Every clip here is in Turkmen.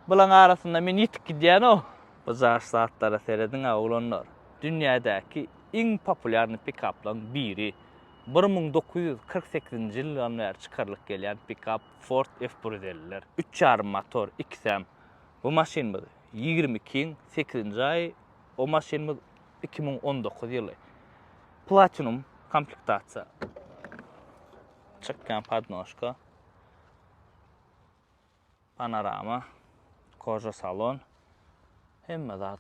Bulaň arasynda men ýitip gidýän-ow. Bu jaş zatlara serediň-ä oglanlar. Dünýädäki iň populýarnyý pikaplaryň biri. 1948-nji ýyldan bäri çykarylyp gelýän pikap Ford F 150-ler. Üç ýarym motor, ikisem. Bu maşynymyz 22-iň sekizinji aýy, o maşynymyz 2019 ýyly. Platinum komplektasiýa. Çykýan podnožka. Panorama, koža salon, hemme zat.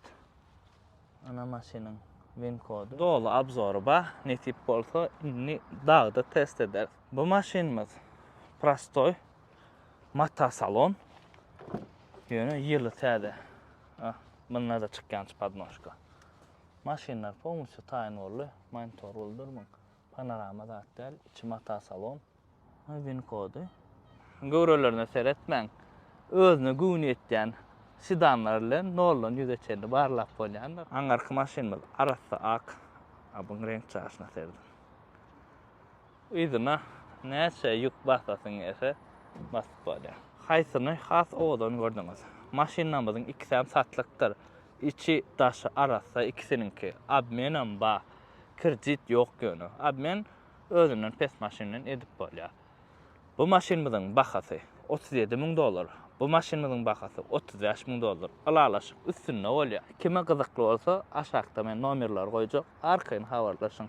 Ana maşynyň win kody. Doly obzory bar. Nesip bolsa indi dagda test ederis. Bu maşynymyz prostoý mata salon. Ýöne ýyly täze. Ah, bunda-da çykýançy podnožka. Maşynlar polnusýu taýyn boldy. Monitor boldy muň. Panorama zat däl, içi mata salon. Win kody. Göwrelerine seretmäň. Özüne göwni ýetýän sedanlar bilen noldan ýüze çenli barlap bolýandyr. Aňyrky maşynymyz arassa ak. A buň reňk çaşyna serediň. Yzyna näçe ýük basasyň gelse basyp bolýar. Haýsyny has owadan gördüňiz? Maşynlarymyzyň ikisem satlykdyr. Içi daşy arassa ikisiniňki. Obmenam bar. Kredit ýok ýöne. Obmen özünden pes maşyn bilen edip bolýar. Bu maşynymyzyň bahasy 37 müň dollar. Bu maşynymyzyň bahasy 35 müň dollar. Ylalaşyk üstünde bolýar. Kime gyzykly bolsa aşakda men nomerleri goýjak. Arkaýyn habarlaşyň.